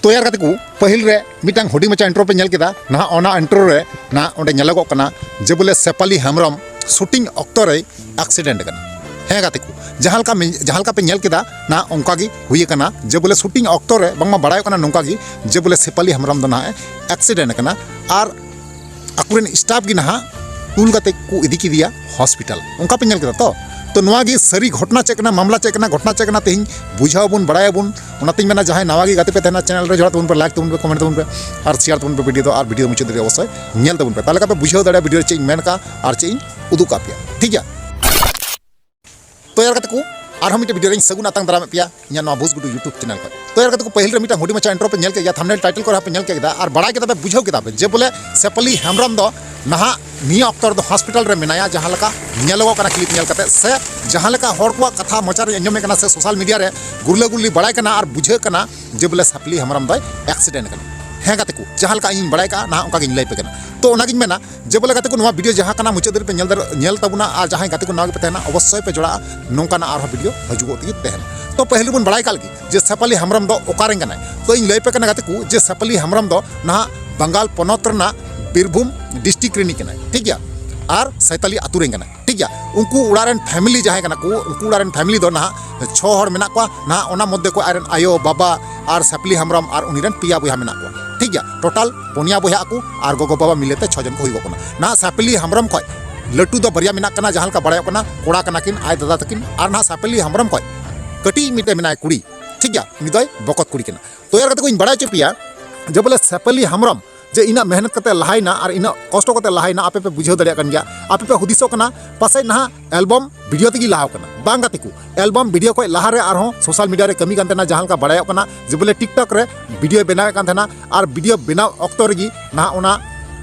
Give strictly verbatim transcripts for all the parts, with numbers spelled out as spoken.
ᱛᱚ ᱭᱟᱨ ᱜᱟᱛᱮ ᱠᱚ, ᱯᱟᱹᱦᱤᱞ ᱨᱮ ᱢᱤᱫᱴᱟᱝ ᱦᱩᱰᱤᱧ ᱢᱟᱪᱷᱟ ᱤᱱᱴᱨᱳ ᱯᱮ ᱧᱮᱞ ᱠᱮᱫᱟ᱾ ᱱᱟᱦᱟᱜ ᱚᱱᱟ ᱤᱱᱴᱨᱳ ᱨᱮ ᱱᱟᱦᱟᱜ ᱚᱸᱰᱮ ᱧᱮᱞᱚᱜᱚᱜ ᱠᱟᱱᱟ ᱡᱮ ᱵᱚᱞᱮ ᱥᱮᱯᱟᱞᱤ ᱦᱮᱢᱵᱨᱚᱢ ᱥᱩᱴᱤᱝ ᱚᱠᱛᱚ ᱨᱮᱭ ᱮᱠᱥᱤᱰᱮᱱᱴ ᱠᱟᱱᱟ᱾ ᱦᱮᱸ ᱜᱟᱛᱮ ᱠᱚ, ᱡᱟᱦᱟᱸ ᱞᱮᱠᱟ ᱢᱮ-, ᱡᱟᱦᱟᱸ ᱞᱮᱠᱟ ᱯᱮ ᱧᱮᱞ ᱠᱮᱫᱟ, ᱱᱟᱦᱟᱜ ᱚᱱᱠᱟ ᱜᱮ ᱦᱩᱭ ᱟᱠᱟᱱᱟ ᱡᱮ ᱵᱚᱞᱮ ᱥᱩᱴᱤᱝ ᱚᱠᱛᱚ ᱨᱮ ᱵᱟᱝᱢᱟ ᱵᱟᱲᱟᱭᱚᱜ ᱠᱟᱱᱟ ᱱᱚᱝᱠᱟ ᱜᱮ ᱡᱮ ᱵᱚᱞᱮ ᱥᱮᱯᱟᱞᱤ ᱦᱮᱢᱵᱨᱚᱢ ᱫᱚ ᱱᱟᱦᱟᱜ ᱮ ᱮᱠᱥᱤᱰᱮᱱᱴ ᱠᱟᱱᱟ᱾ ᱟᱨ ᱟᱠᱚᱨᱮᱱ ᱥᱴᱟᱯ ᱜᱮ ᱱᱟᱦᱟᱜ ᱛᱩᱞ ᱠᱟᱛᱮ ᱠᱚ ᱤᱫᱤ ᱠᱮᱫᱮᱭᱟ ᱦᱚᱥᱯᱤᱴᱟᱞ᱾ ᱚᱱᱠᱟ ᱯᱮ ᱧᱮᱞ ᱠᱮᱫᱟ ᱛᱚ? ᱛᱚ ᱱᱚᱣᱟ ᱜᱮ ᱥᱟᱹᱨᱤ ᱜᱷᱚᱴᱚᱱᱟ ᱪᱮᱫ ᱠᱟᱱᱟ, ᱢᱟᱢᱞᱟ ᱪᱮᱫ ᱠᱟᱱᱟ, ᱜᱷᱚᱴᱚᱱᱟ ᱪᱮᱫ ᱠᱟᱱᱟ, ᱛᱮᱦᱮᱧ ᱵᱩᱡᱷᱟᱹᱣ ᱟᱵᱚᱱ, ᱵᱟᱲᱟᱭᱟᱵᱚᱱ᱾ ᱚᱱᱟᱛᱮᱧ ᱢᱮᱱᱟ, ᱡᱟᱦᱟᱸᱭ ᱱᱟᱣᱟ ᱜᱮ ᱜᱟᱛᱮ ᱯᱮ ᱛᱟᱦᱮᱱᱟ, ᱪᱮᱱᱮᱞ ᱨᱮ ᱡᱚᱲᱟᱣ ᱛᱟᱵᱚᱱ ᱯᱮ, ᱞᱟᱭᱤᱠ ᱛᱟᱵᱚᱱ ᱯᱮ, ᱠᱚᱢᱮᱱᱴ ᱛᱟᱵᱚᱱ ᱯᱮ ᱟᱨ ᱥᱮᱭᱟᱨ ᱛᱟᱵᱚᱱ ᱯᱮ ᱵᱷᱤᱰᱤᱭᱳ ᱫᱚ, ᱟᱨ ᱵᱷᱤᱰᱤᱭᱳ ᱢᱩᱪᱟᱹᱫ ᱫᱷᱟᱹᱵᱤᱡ ᱚᱵᱚᱥᱥᱳᱭ ᱧᱮᱞ ᱛᱟᱵᱚᱱ ᱯᱮ᱾ ᱛᱟᱦᱚᱞᱮ ᱠᱷᱟᱱ ᱯᱮ ᱵᱩᱡᱷᱟᱹᱣ ᱫᱟᱲᱮᱭᱟᱜᱼᱟ ᱵᱷᱤᱰᱤᱭᱳ ᱨᱮ ᱪᱮᱫ ᱤᱧ ᱢᱮᱱ ᱠᱟᱜᱼᱟ ᱟᱨ ᱪᱮᱫ ᱤᱧ ᱩᱫᱩᱜ ᱠᱟᱜ ᱯᱮᱭᱟ, ᱴᱷᱤᱠ ᱜᱮᱭᱟ? ᱛᱚ ᱭᱟᱨ ᱜᱟᱛᱮ ᱠᱚ, ᱟᱨᱦᱚᱸ ᱢᱤᱫᱴᱮᱱ ᱵᱷᱤᱰᱤᱭᱳ ᱨᱮᱧ ᱥᱟᱹᱜᱩᱱ ᱟᱛᱟᱝ ᱫᱟᱨᱟᱢᱮᱫ ᱯᱮᱭᱟ ᱤᱧᱟᱹᱜ ᱱᱚᱣᱟ ᱵᱩᱥ ᱜᱩᱰᱩ YouTube ᱪᱮᱱᱮᱞ ᱠᱷᱚᱱ᱾ ᱛᱚ ᱭᱟᱨ ᱜᱟᱛᱮ ᱠᱚ, ᱯᱟᱹᱦᱤᱞ ᱨᱮ ᱢᱤᱫᱴᱟᱝ ᱦᱩᱰᱤᱧ ᱢᱟᱪᱷᱟ ᱤᱱᱴᱨᱳ ᱯᱮ ᱧᱮᱞ ᱠᱮᱫ ᱜᱮᱭᱟ, ᱛᱷᱟᱢᱵᱱᱮᱞ ᱴᱟᱭᱴᱮᱞ ᱠᱚᱨᱮ ᱦᱚᱸ ᱯᱮ ᱧᱮᱞ ᱠᱮᱫ ᱜᱮᱭᱟ ᱟᱨ ᱵᱟᱲᱟᱭ ᱠᱮᱫᱟ ᱯᱮ, ᱵᱩᱡᱷᱟᱹᱣ ᱠᱮᱫᱟ ᱯᱮ ᱡᱮ ᱵᱚᱞᱮ ᱥᱮᱯᱟᱞᱤ ᱦᱮᱢᱵᱨᱚᱢ ᱫᱚ ᱱᱟᱦᱟᱜ ᱱᱤᱭᱟᱹ ᱚᱠᱛᱚ ᱨᱮᱫᱚ ᱦᱚᱥᱯᱤᱴᱟᱞ ᱨᱮ ᱢᱮᱱᱟᱭᱟ, ᱡᱟᱦᱟᱸ ᱞᱮᱠᱟ ᱧᱮᱞᱚᱜᱚᱜ ᱠᱟᱱᱟ ᱠᱞᱤᱯ ᱧᱮᱞ ᱠᱟᱛᱮ, ᱥᱮ ᱡᱟᱦᱟᱸ ᱞᱮᱠᱟ ᱦᱚᱲ ᱠᱚᱣᱟᱜ ᱠᱟᱛᱷᱟ ᱢᱚᱪᱟ ᱨᱮ ᱟᱸᱡᱚᱢᱮᱫ ᱠᱟᱱᱟ ᱥᱮ ᱥᱳᱥᱟᱞ ᱢᱤᱰᱤᱭᱟ ᱨᱮ ᱜᱩᱨᱞᱟᱹ ᱜᱩᱨᱞᱤ ᱵᱟᱲᱟᱭ ᱠᱟᱱᱟ ᱟᱨ ᱵᱩᱡᱷᱟᱹᱜ ᱠᱟᱱᱟ ᱡᱮ ᱵᱚᱞᱮ ᱥᱮᱯᱟᱞᱤ ᱦᱮᱢᱵᱨᱚᱢ ᱫᱚᱭ ᱮᱠᱥᱤᱰᱮᱱᱴ ᱠᱟᱱᱟ᱾ ᱦᱮᱸ ᱜᱟᱛᱮ ᱠᱚ, ᱡᱟᱦᱟᱸ ᱞᱮᱠᱟ ᱤᱧᱤᱧ ᱵᱟᱲᱟᱭ ᱠᱟᱜᱼᱟ ᱱᱟᱦᱟᱜ ᱚᱱᱠᱟ ᱜᱤᱧ ᱞᱟᱹᱭ ᱟᱯᱮ ᱠᱟᱱᱟ᱾ ᱛᱚ ᱚᱱᱟᱜᱤᱧ ᱢᱮᱱᱟ, ᱡᱮ ᱵᱚᱞᱮ ᱜᱟᱛᱮ ᱠᱚ, ᱱᱚᱣᱟ ᱵᱷᱤᱰᱤᱭᱳ ᱡᱟᱦᱟᱸ ᱠᱟᱱᱟ ᱢᱩᱪᱟᱹᱫ ᱫᱷᱟᱹᱵᱤᱡ ᱯᱮ ᱧᱮᱞ ᱫᱟᱲᱮ-, ᱧᱮᱞ ᱛᱟᱵᱚᱱᱟ, ᱟᱨ ᱡᱟᱦᱟᱸᱭ ᱜᱟᱛᱮ ᱠᱚ ᱱᱟᱣᱟ ᱜᱮᱯᱮ ᱛᱟᱦᱮᱱᱟ, ᱚᱵᱚᱥᱥᱳᱭ ᱯᱮ ᱡᱚᱲᱟᱜᱼᱟ, ᱱᱚᱝᱠᱟᱱᱟᱜ ᱟᱨᱦᱚᱸ ᱵᱷᱤᱰᱤᱭᱳ ᱦᱤᱡᱩᱜᱚᱜ ᱛᱮᱜᱮ ᱛᱟᱦᱮᱱᱟ᱾ ᱛᱚ ᱯᱟᱹᱦᱤᱞ ᱵᱚᱱ ᱵᱟᱲᱟᱭ ᱠᱟᱜ ᱞᱮᱜᱮ ᱡᱮ ᱥᱮᱯᱟᱞᱤ ᱦᱮᱢᱵᱨᱚᱢ ᱫᱚ ᱚᱠᱟ ᱨᱮᱱ ᱠᱟᱱᱟᱭ᱾ ᱛᱚ ᱤᱧ ᱞᱟᱹᱭ ᱟᱯᱮ ᱠᱟᱱᱟ ᱜᱟᱛᱮ ᱠᱚ, ᱡᱮ ᱥᱮᱯᱟᱞᱤ ᱦᱮᱢᱵᱨᱚᱢ ᱫᱚ ᱱᱟᱦᱟᱜ ᱵᱟᱝᱜᱟᱞ ᱯᱚᱱᱚᱛ ᱨᱮᱱᱟᱜ ᱵᱤᱨᱵᱷᱩᱢ ᱰᱤᱥᱴᱨᱤᱠᱴ ᱨᱤᱱᱤᱡ ᱠᱟᱱᱟᱭ, ᱴᱷᱤᱠ ᱜᱮᱭᱟ? ᱟᱨ ᱥᱟᱭᱛᱟᱞᱤ ᱟᱛᱳ ᱨᱮᱱ ᱠᱟᱱᱟᱭ, ᱴᱷᱤᱠ ᱜᱮᱭᱟ? ᱩᱱᱠᱩ ᱚᱲᱟᱜ ᱨᱮᱱ ᱯᱷᱮᱢᱤᱞᱤ ᱡᱟᱦᱟᱸᱭ ᱠᱟᱱᱟ ᱠᱚ, ᱩᱱᱠᱩ ᱚᱲᱟᱜ ᱨᱮᱱ ᱯᱷᱮᱢᱤᱞᱤ ᱫᱚ ᱱᱟᱦᱟᱜ ᱪᱷᱚ ᱦᱚᱲ ᱢᱮᱱᱟᱜ ᱠᱚᱣᱟ᱾ ᱱᱟᱦᱟᱜ ᱚᱱᱟ ᱢᱚᱫᱽᱫᱷᱮ ᱠᱚ ᱟᱡ ᱨᱮᱱ ᱟᱭᱳ, ᱵᱟᱵᱟ ᱟᱨ ᱥᱮᱯᱟᱞᱤ ᱦᱮᱢᱵᱨᱚᱢ ᱟᱨ ᱩᱱᱤ ᱨᱮᱱ ᱯᱮᱭᱟ ᱵᱚᱭᱦᱟ ᱢᱮᱱᱟᱜ ᱠᱚᱣᱟ, ᱴᱷᱤᱠ ᱜᱮᱭᱟ? ᱴᱳᱴᱟᱞ ᱯᱩᱱᱭᱟ ᱵᱚᱭᱦᱟ ᱟᱠᱚ ᱟᱨ ᱜᱚᱜᱚ ᱵᱟᱵᱟ ᱢᱤᱞᱮ ᱛᱮ ᱪᱷᱚ ᱡᱚᱱ ᱠᱚ ᱦᱩᱭᱩᱜᱚᱜ ᱠᱟᱱᱟ᱾ ᱱᱟᱦᱟᱜ ᱥᱮᱯᱟᱞᱤ ᱦᱮᱢᱵᱨᱚᱢ ᱠᱷᱚᱡ ᱞᱟᱹᱴᱩ ᱫᱚ ᱵᱟᱨᱭᱟ ᱢᱮᱱᱟᱜ ᱠᱤᱱᱟ, ᱡᱟᱦᱟᱸ ᱞᱮᱠᱟ ᱵᱟᱲᱟᱭᱚᱜ ᱠᱟᱱᱟ, ᱠᱚᱲᱟ ᱠᱟᱱᱟ ᱠᱤᱱ, ᱟᱡ ᱫᱟᱫᱟ ᱛᱟᱹᱠᱤᱱ, ᱟᱨ ᱱᱟᱦᱟᱜ ᱥᱮᱯᱟᱞᱤ ᱦᱮᱢᱵᱨᱚᱢ ᱠᱷᱚᱡ ᱠᱟᱹᱴᱤᱡ ᱢᱤᱫᱴᱮᱱ ᱢᱮᱱᱟᱭ ᱠᱩᱲᱤ, ᱴᱷᱤᱠ ᱜᱮᱭᱟ? ᱩᱱᱤ ᱫᱚᱭ ᱵᱚᱠᱚᱛ ᱠᱩᱲᱤ ᱠᱟᱱᱟ᱾ ᱛᱚ ᱭᱟᱨ ᱜᱟᱛᱮ ᱠᱚ, ᱤᱧ ᱵᱟᱲᱟᱭ ᱦᱚᱪᱚ ᱯᱮᱭᱟ ᱡᱮ ᱵᱚᱞᱮ ᱥᱮᱯᱟᱞᱤ ᱦᱮᱢᱵᱨᱚᱢ ᱡᱮ ᱤᱱᱟᱹᱜ ᱢᱮᱦᱱᱚᱛ ᱠᱟᱛᱮ ᱞᱟᱦᱟᱭᱮᱱᱟ ᱟᱨ ᱤᱱᱟᱹᱜ ᱠᱚᱥᱴᱚ ᱠᱟᱛᱮ ᱞᱟᱦᱟᱭᱮᱱᱟ, ᱟᱯᱮ ᱯᱮ ᱵᱩᱡᱷᱟᱹᱣ ᱫᱟᱲᱮᱭᱟᱜ ᱠᱟᱱ ᱜᱮᱭᱟ᱾ ᱟᱯᱮ ᱯᱮ ᱦᱩᱫᱤᱥᱚᱜ ᱠᱟᱱᱟ ᱯᱟᱥᱮᱡ ᱱᱟᱦᱟᱜ ᱮᱞᱵᱚᱢ ᱵᱷᱤᱰᱤᱭᱳ ᱛᱮᱜᱮ ᱞᱟᱦᱟᱣ ᱠᱟᱱᱟ᱾ ᱵᱟᱝ ᱜᱟᱛᱮ ᱠᱚ, ᱮᱞᱵᱚᱢ ᱵᱷᱤᱰᱤᱭᱳ ᱠᱷᱚᱡ ᱞᱟᱦᱟ ᱨᱮ ᱟᱨᱦᱚᱸ ᱥᱳᱥᱟᱞ ᱢᱤᱰᱤᱭᱟ ᱨᱮ ᱠᱟᱹᱢᱤ ᱠᱟᱱ ᱛᱟᱦᱮᱱᱟ, ᱡᱟᱦᱟᱸ ᱞᱮᱠᱟ ᱵᱟᱲᱟᱭᱚᱜ ᱠᱟᱱᱟ ᱡᱮ ᱵᱚᱞᱮ TikTok ᱨᱮ ᱵᱷᱤᱰᱤᱭᱳ ᱵᱮᱱᱟᱣᱮᱫ ᱠᱟᱱ ᱛᱟᱦᱮᱱᱟ᱾ ᱟᱨ ᱵᱷᱤᱰᱤᱭᱳ ᱵᱮᱱᱟᱣ ᱚᱠᱛᱚ ᱨᱮᱜᱮ ᱱᱟᱦᱟᱜ ᱚᱱᱟ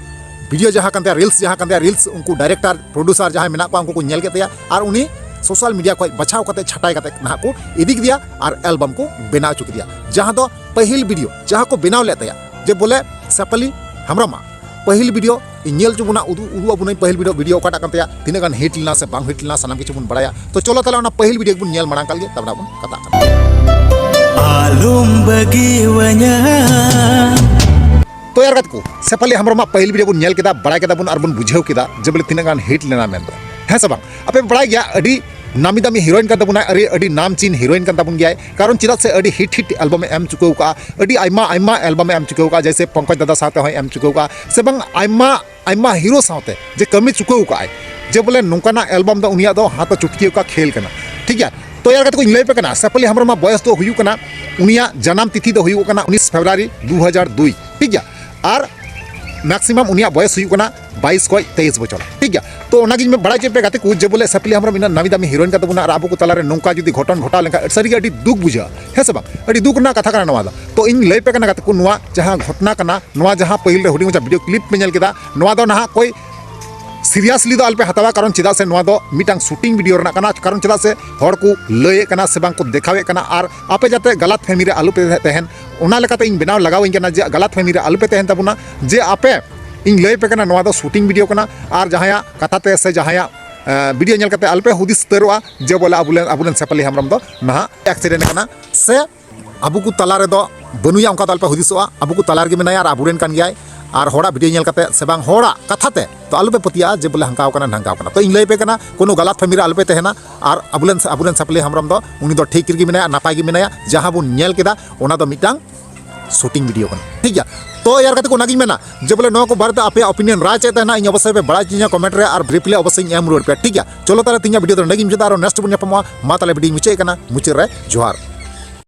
ᱵᱷᱤᱰᱤᱭᱳ ᱡᱟᱦᱟᱸ ᱠᱟᱱ ᱛᱟᱭᱟ, ᱨᱤᱞᱥ ᱡᱟᱦᱟᱸ ᱠᱟᱱ ᱛᱟᱭᱟ, ᱨᱤᱞᱥ ᱩᱱᱠᱩ ᱰᱟᱭᱨᱮᱠᱴᱟᱨ, ᱯᱨᱚᱰᱩᱥᱟᱨ ᱡᱟᱦᱟᱸᱭ ᱢᱮᱱᱟᱜ ᱠᱚᱣᱟ, ᱩᱱᱠᱩ ᱠᱚ ᱧᱮᱞ ᱠᱮᱫ ᱛᱟᱭᱟ ᱟᱨ ᱩᱱᱤ ᱥᱳᱥᱟᱞ ᱢᱤᱰᱤᱭᱟ ᱠᱷᱚᱡ ᱵᱟᱪᱷᱟᱣ ᱠᱟᱛᱮ, ᱪᱷᱟᱴᱟᱭ ᱠᱟᱛᱮ ᱱᱟᱦᱟᱜ ᱠᱚ ᱤᱫᱤ ᱠᱮᱫᱮᱭᱟ ᱟᱨ ᱮᱞᱵᱚᱢ ᱠᱚ ᱵᱮᱱᱟᱣ ᱦᱚᱪᱚ ᱠᱮᱫᱮᱭᱟ᱾ ᱡᱟᱦᱟᱸ ᱫᱚ ᱯᱟᱹᱦᱤᱞ ᱵᱷᱤᱰᱤᱭᱳ ᱡᱟᱦᱟᱸ ᱠᱚ ᱵᱮᱱᱟᱣ ᱞᱮᱫ ᱛᱟᱭᱟ, ᱡᱮ ᱵᱚᱞᱮ ᱥᱮᱯᱟᱞᱤ ᱦᱮᱢᱵᱨᱚᱢᱟᱜ ᱯᱟᱹᱦᱤᱞ ᱵᱷᱤᱰᱤᱭᱳ ᱧᱮᱞ ᱦᱚᱪᱚ ᱵᱚᱱᱟ, ᱩᱫᱩᱜ ᱩᱫᱩᱜ ᱟᱵᱚᱱᱟᱹᱧ ᱯᱟᱹᱦᱤᱞ ᱵᱷᱤᱰᱤᱭᱳ, ᱵᱷᱤᱰᱤᱭᱳ ᱚᱠᱟᱴᱟᱜ ᱠᱟᱱ ᱛᱟᱭᱟ, ᱛᱤᱱᱟᱹᱜ ᱜᱟᱱ ᱦᱤᱴ ᱞᱮᱱᱟ ᱥᱮ ᱵᱟᱝ ᱦᱤᱴ ᱞᱮᱱᱟ, ᱥᱟᱱᱟᱢ ᱠᱤᱪᱷᱩ ᱵᱚᱱ ᱵᱟᱲᱟᱭᱟ᱾ ᱛᱚ ᱪᱚᱞᱚ ᱛᱟᱦᱚᱞᱮ ᱚᱱᱟ ᱯᱟᱹᱦᱤᱞ ᱵᱷᱤᱰᱤᱭᱳ ᱜᱮᱵᱚᱱ ᱧᱮᱞ ᱢᱟᱲᱟᱝ ᱠᱟᱜ ᱞᱮᱜᱮ, ᱛᱟᱨᱯᱚᱨᱮ ᱵᱚᱱ ᱠᱟᱛᱷᱟᱜ ᱠᱟᱱᱟ᱾ ᱟᱞᱚᱢ ᱵᱟᱹᱜᱤᱣᱟᱹᱧᱟ᱾ ᱛᱚ ᱭᱟᱨ ᱜᱟᱛᱮ ᱠᱚ, ᱥᱮᱯᱷᱟᱞᱤ ᱦᱮᱢᱵᱨᱚᱢᱟᱜ ᱯᱟᱹᱦᱤᱞ ᱵᱷᱤᱰᱤᱭᱳ ᱵᱚᱱ ᱧᱮᱞ ᱠᱮᱫᱟ, ᱵᱟᱲᱟᱭ ᱠᱮᱫᱟ ᱵᱚᱱ ᱟᱨ ᱵᱚᱱ ᱵᱩᱡᱷᱟᱹᱣ ᱠᱮᱫᱟ ᱡᱮ ᱵᱚᱞᱮ ᱛᱤᱱᱟᱹᱜ ᱜᱟᱱ ᱦᱤᱴ ᱞᱮᱱᱟ ᱢᱮᱱᱛᱮ, ᱦᱮᱸ ᱥᱮ ᱵᱟᱝ? ᱟᱯᱮ ᱯᱮ ᱵᱟᱲᱟᱭ ᱜᱮᱭᱟ, ᱟᱹᱰᱤ ᱱᱟᱢᱤ ᱫᱟᱢᱤ ᱦᱤᱨᱳᱭᱤᱱ ᱠᱟᱱ ᱛᱟᱵᱚᱱᱟᱭ, ᱟᱹᱰᱤ ᱟᱹᱰᱤ ᱱᱟᱢᱪᱤᱱ ᱦᱤᱨᱳᱭᱤᱱ ᱠᱟᱱ ᱛᱟᱵᱚᱱ ᱜᱮᱭᱟᱭ᱾ ᱠᱟᱨᱚᱱ ᱪᱮᱫᱟᱜ ᱥᱮ ᱟᱹᱰᱤ ᱦᱤᱴ ᱦᱤᱴ ᱮᱞᱵᱟᱢᱮ ᱮᱢ ᱪᱩᱠᱟᱹᱣ ᱠᱟᱜᱼᱟ, ᱟᱹᱰᱤ ᱟᱭᱢᱟ ᱟᱭᱢᱟ ᱮᱞᱵᱟᱢᱮ ᱮᱢ ᱪᱩᱠᱟᱹᱣ ᱠᱟᱜᱼᱟ, ᱡᱮᱭᱥᱮ ᱯᱚᱝᱠᱚᱡᱽ ᱫᱟᱫᱟ ᱥᱟᱶᱛᱮ ᱦᱚᱸᱭ ᱮᱢ ᱪᱩᱠᱟᱹᱣ ᱠᱟᱜᱼᱟ, ᱥᱮ ᱵᱟᱝ ᱟᱭᱢᱟ ᱟᱭᱢᱟ ᱦᱤᱨᱳ ᱥᱟᱶᱛᱮ ᱡᱮ ᱠᱟᱹᱢᱤ ᱪᱩᱠᱟᱹᱣ ᱠᱟᱜᱼᱟᱭ, ᱡᱮ ᱵᱚᱞᱮ ᱱᱚᱝᱠᱟᱱᱟᱜ ᱮᱞᱵᱟᱢ ᱫᱚ ᱩᱱᱤᱭᱟᱜ ᱫᱚ ᱦᱟᱛ ᱪᱩᱴᱠᱤ ᱚᱠᱟ ᱠᱷᱮᱞ ᱠᱟᱱᱟ, ᱴᱷᱤᱠ ᱜᱮᱭᱟ᱾ ᱛᱚ ᱭᱟᱨ ᱜᱟᱛᱮ ᱠᱚ, ᱤᱧ ᱞᱟᱹᱭ ᱟᱯᱮ ᱠᱟᱱᱟ, ᱥᱮᱯᱷᱟᱞᱤ ᱦᱮᱢᱵᱨᱚᱢᱟᱜ ᱵᱚᱭᱚᱥ ᱫᱚ ᱦᱩᱭᱩᱜ ᱠᱟᱱᱟ, ᱩᱱᱤᱭᱟᱜ ᱡᱟᱱᱟᱢ ᱛᱤᱛᱷᱤ ᱫᱚ ᱦᱩᱭᱩᱜ ᱠᱟᱱᱟ ᱩᱱᱤᱥ ᱯᱷᱮᱵᱽᱨᱩᱣᱟᱨᱤ ᱫᱩ ᱦᱟᱡᱟᱨ ᱫᱩᱭ, ᱴᱷᱤᱠ ᱜᱮᱭᱟ᱾ ᱟᱨ ᱢᱮᱠᱥᱤᱢᱟᱢ ᱩᱱᱤᱭᱟᱜ ᱵᱚᱭᱮᱥ ᱦᱩᱭᱩᱜ ᱠᱟᱱᱟ ᱵᱟᱭᱤᱥ ᱠᱷᱚᱱ ᱛᱮᱭᱤᱥ ᱵᱚᱪᱷᱚᱨ, ᱴᱷᱤᱠ ᱜᱮᱭᱟ᱾ ᱛᱚ ᱚᱱᱟᱜᱤᱧ ᱢᱮ-, ᱵᱟᱲᱟᱭ ᱦᱚᱪᱚᱭᱮᱫ ᱯᱮ ᱜᱟᱛᱮ ᱠᱚ, ᱡᱮ ᱵᱚᱞᱮ ᱥᱮᱯᱷᱟᱞᱤ ᱦᱮᱢᱵᱨᱚᱢ ᱤᱱᱟᱹᱜ ᱱᱟᱢᱤ ᱫᱟᱢᱤ ᱦᱤᱨᱳᱭᱤᱱ ᱠᱟᱱ ᱛᱟᱵᱚᱱᱟ ᱟᱨ ᱟᱵᱚ ᱠᱚ ᱛᱟᱞᱟᱨᱮ ᱱᱚᱝᱠᱟ ᱡᱩᱫᱤ ᱜᱷᱚᱴᱚᱱ ᱜᱷᱚᱴᱟᱣ ᱞᱮᱱᱠᱷᱟᱱ ᱥᱟᱹᱨᱤᱜᱮ ᱟᱹᱰᱤ ᱫᱩᱠ ᱵᱩᱡᱷᱟᱹᱜᱼᱟ, ᱦᱮᱸ ᱥᱮ ᱵᱟᱝ? ᱟᱹᱰᱤ ᱫᱩᱠ ᱨᱮᱱᱟᱜ ᱠᱟᱛᱷᱟ ᱠᱟᱱᱟ ᱱᱚᱣᱟ ᱫᱚ᱾ ᱛᱚ ᱤᱧ ᱞᱟᱹᱭ ᱯᱮ ᱠᱟᱱᱟ ᱜᱟᱛᱮ ᱠᱚ, ᱱᱚᱣᱟ ᱡᱟᱦᱟᱸ ᱜᱷᱚᱴᱚᱱᱟ ᱠᱟᱱᱟ, ᱱᱚᱣᱟ ᱡᱟᱦᱟᱸ ᱯᱟᱹᱦᱤᱞ ᱨᱮ ᱦᱩᱰᱤᱧ ᱢᱟᱪᱷᱟ ᱵᱷᱤᱰᱤᱭᱳ ᱠᱞᱤᱯ ᱯᱮ ᱧᱮᱞ ᱠᱮᱫᱟ, ᱱᱚᱣᱟ ᱫᱚ ᱱᱟᱦᱟᱜ ᱠᱳᱭ ᱥᱤᱨᱤᱭᱟᱥᱞᱤ ᱫᱚ ᱟᱞᱚᱯᱮ ᱦᱟᱛᱟᱣᱟ, ᱠᱟᱨᱚᱱ ᱪᱮᱫᱟᱜ ᱥᱮ ᱱᱚᱣᱟ ᱫᱚ ᱢᱤᱫᱴᱟᱝ ᱥᱩᱴᱤᱝ ᱵᱷᱤᱰᱤᱭᱳ ᱨᱮᱱᱟᱜ ᱠᱟᱱᱟ᱾ ᱠᱟᱨᱚᱱ ᱪᱮᱫᱟᱜ ᱥᱮ ᱦᱚᱲ ᱠᱚ ᱞᱟᱹᱭᱮᱫ ᱠᱟᱱᱟ ᱥᱮ ᱵᱟᱝ ᱠᱚ ᱫᱮᱠᱷᱟᱣᱮᱫ ᱠᱟᱱᱟ, ᱟᱨ ᱟᱯᱮ ᱡᱟᱛᱮ ᱜᱟᱞᱟᱛ ᱯᱷᱮᱦᱢᱤ ᱨᱮ ᱟᱞᱚᱯᱮ ᱛᱟᱦᱮᱱ, ᱚᱱᱟ ᱞᱮᱠᱟᱛᱮ ᱤᱧ ᱵᱮᱱᱟᱣ ᱞᱟᱜᱟᱣ ᱤᱧ ᱠᱟᱱᱟ ᱡᱮ ᱜᱟᱞᱟᱛ ᱯᱷᱮᱦᱢᱤ ᱨᱮ ᱟᱞᱚᱯᱮ ᱛᱟᱦᱮᱱ ᱛᱟᱵᱚᱱᱟ᱾ ᱡᱮ ᱟᱯᱮ, ᱤᱧ ᱞᱟᱹᱭ ᱯᱮ ᱠᱟᱱᱟ, ᱱᱚᱣᱟ ᱫᱚ ᱥᱩᱴᱤᱝ ᱵᱷᱤᱰᱤᱭᱳ ᱠᱟᱱᱟ, ᱟᱨ ᱡᱟᱦᱟᱸᱭᱟᱜ ᱠᱟᱛᱷᱟ ᱛᱮ ᱥᱮ ᱡᱟᱦᱟᱸᱭᱟᱜ, ᱮ, ᱵᱷᱤᱰᱤᱭᱳ ᱧᱮᱞ ᱠᱟᱛᱮ ᱟᱞᱚᱯᱮ ᱦᱩᱫᱤᱥ ᱩᱛᱟᱹᱨᱚᱜᱼᱟ ᱡᱮ ᱵᱚᱞᱮ ᱟᱵᱚᱞᱮᱱ, ᱟᱵᱚᱞᱮᱱ ᱥᱮᱯᱷᱟᱞᱤ ᱦᱮᱢᱵᱨᱚᱢ ᱫᱚ ᱱᱟᱦᱟᱜ ᱮᱠᱥᱤᱰᱮᱱᱴ ᱠᱟᱱᱟ ᱥᱮ ᱟᱵᱚ ᱠᱚ ᱛᱟᱞᱟ ᱨᱮᱫᱚ ᱵᱟᱹᱱᱩᱭᱟ, ᱚᱱᱠᱟ ᱫᱚ ᱟᱞᱚᱯᱮ ᱦᱩᱫᱤᱥᱚᱜᱼᱟ᱾ ᱟᱵᱚ ᱠᱚ ᱛᱟᱞᱟ ᱨᱮᱜᱮ ᱢᱮᱱᱟᱭᱟ ᱟᱨ ᱟᱵᱚᱨᱮᱱ ᱠᱟᱱ ᱜᱮᱭᱟᱭ᱾ ᱟᱨ ᱦᱚᱲᱟᱜ ᱵᱷᱤᱰᱤᱭᱳ ᱧᱮᱞ ᱠᱟᱛᱮ ᱥᱮ ᱵᱟᱝ ᱦᱚᱲᱟᱜ ᱠᱟᱛᱷᱟ ᱛᱮ ᱛᱚ ᱟᱞᱚᱯᱮ ᱯᱟᱹᱛᱭᱟᱹᱜᱼᱟ ᱡᱮ ᱵᱚᱞᱮ ᱦᱟᱱᱠᱟᱣ ᱠᱟᱱᱟ, ᱱᱷᱟᱝᱠᱟᱣ ᱠᱟᱱᱟ᱾ ᱛᱚ ᱤᱧ ᱞᱟᱹᱭ ᱟᱯᱮ ᱠᱟᱱᱟ, ᱠᱳᱱᱳ ᱜᱟᱞᱟᱛ ᱯᱷᱮᱦᱢᱤ ᱨᱮ ᱟᱞᱚᱯᱮ ᱛᱟᱦᱮᱱᱟ᱾ ᱟᱨ ᱟᱵᱚᱞᱮᱱ, ᱟᱵᱚᱨᱮᱱ ᱥᱮᱯᱷᱟᱞᱤ ᱦᱮᱢᱵᱨᱚᱢ ᱫᱚ ᱩᱱᱤ ᱫᱚ ᱴᱷᱤᱠ ᱨᱮᱜᱮ ᱢᱮᱱᱟᱭᱟ, ᱱᱟᱯᱟᱭ ᱜᱮ ᱢᱮᱱᱟᱭᱟ᱾ ᱡᱟᱦᱟᱸ ᱵᱚᱱ ᱧᱮᱞ ᱠᱮᱫᱟ ᱚᱱᱟ ᱫᱚ ᱢᱤᱫᱴᱟᱝ ᱥᱩᱴᱤᱝ ᱵᱷᱤᱰᱤᱭᱳ ᱠᱟᱱᱟ, ᱴᱷᱤᱠ ᱜᱮᱭᱟ᱾ ᱛᱚ ᱭᱟᱨ ᱜᱟᱛᱮ ᱠᱚ, ᱚᱱᱟᱜᱤᱧ ᱢᱮᱱᱟ ᱡᱮ ᱵᱚᱞᱮ ᱱᱚᱣᱟ ᱠᱚ ᱵᱟᱨᱮᱛᱮ ᱟᱯᱮᱭᱟᱜ ᱚᱯᱤᱱᱤᱭᱚᱱ, ᱨᱟᱭ ᱪᱮᱫ ᱛᱟᱦᱮᱱᱟ, ᱤᱧ ᱚᱵᱚᱥᱥᱳᱭ ᱯᱮ ᱵᱟᱲᱟᱭ ᱦᱚᱪᱚᱧᱟ ᱠᱚᱢᱮᱱᱴ ᱨᱮ, ᱟᱨ ᱨᱤᱯᱞᱟᱭ ᱚᱵᱚᱥᱥᱳᱭ ᱤᱧ ᱮᱢ ᱨᱩᱣᱟᱹᱲ ᱯᱮᱭᱟ, ᱴᱷᱤᱠ ᱜᱮᱭᱟ᱾ ᱪᱚᱞᱚ ᱛᱟᱦᱞᱮ ᱛᱮᱦᱮᱧᱟᱜ ᱵᱷᱤᱰᱤᱭᱳ ᱫᱚ ᱱᱚᱸᱰᱮ ᱜᱤᱧ ᱢᱩᱪᱟᱹᱫᱟ, ᱟᱨᱚ ᱱᱮᱠᱥᱴ ᱵᱚᱱ ᱧᱟᱯᱟᱢᱚᱜᱼᱟ᱾ ᱢᱟ ᱛᱟᱦᱞᱮ ᱵᱷᱤᱰᱤᱭᱳᱧ ᱢᱩᱪᱟᱹᱫ ᱠᱟᱱᱟ, ᱢᱩᱪᱟᱹᱫ ᱨᱮ ᱡᱚᱦᱟᱨ᱾